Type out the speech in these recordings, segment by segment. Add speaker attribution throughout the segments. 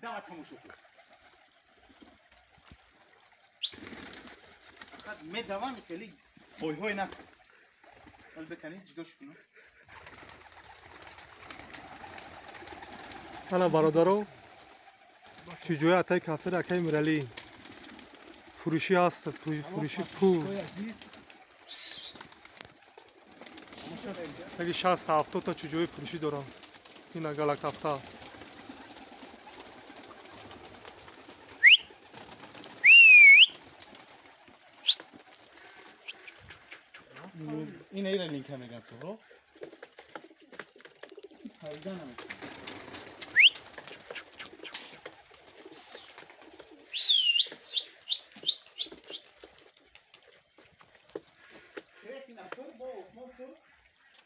Speaker 1: Дава тамошо кун. Фақат медаванд хеле ҳой-ҳой накун. Ҳол биканӣ ҷудош кунам.
Speaker 2: Ана бародаро, чуҷои атаи кафтари акаи Миралӣ фурӯшӣ ҳаст, фурӯши пул. Таги 60-70 та чуҷои фурӯшӣ дорам. Ина гала кафта.
Speaker 1: Ина ира линка меган суҳроб. Пайда намекунад.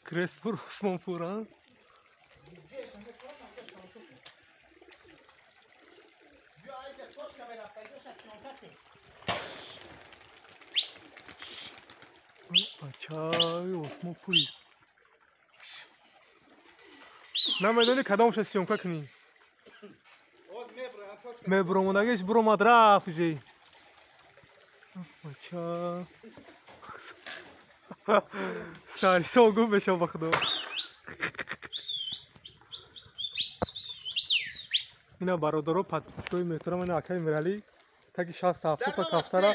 Speaker 2: Креспур, Осмонпур, а? Бачаи Осмонпури. Намедонӣ кадомша съёмка кунӣ? Мебуромадагиш буромад рафт ҷей. Бача. Сарисол гум мешавам ба худо. Ина бародаро, подписчикои меҳтарам, ина акаи Миралӣ таги 60-70 та кафтара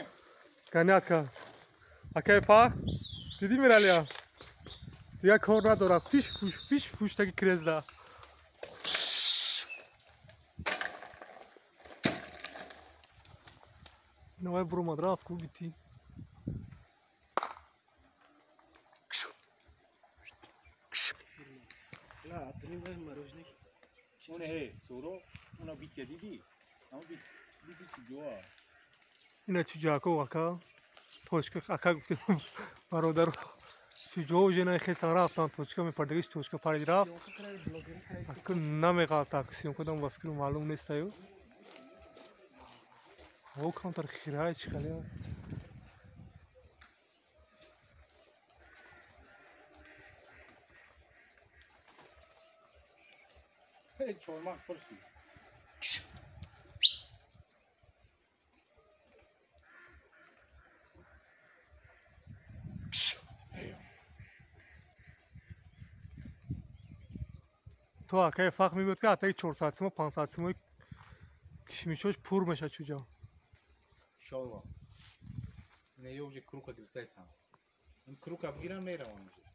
Speaker 2: ганят кард. Акаи Фахр, дидӣ Миралия? Дигар кор надорад. Фиш фуш, фиш фуш таги крезда. Ина вай буромад рафт ку битӣ. Ина чуҷоако ака точка ака гуфтем бародаро чуҷоо жена хесан рафтан точка мепардагиш точка парид рафт ака намеғалтак съёмка дам ба фикру маълум нестаю ҳаво камтар хирай чӣ хеле.
Speaker 1: Чормақ пур шуд.
Speaker 2: То акаи Фахр мегӯяд ки атаи 400 симо 500 симои кишмишош пур мешавад чуҷо.
Speaker 1: Иншоалло. Ина ё уже крука гирифтаисам. Ин крука бигирам меравам уже.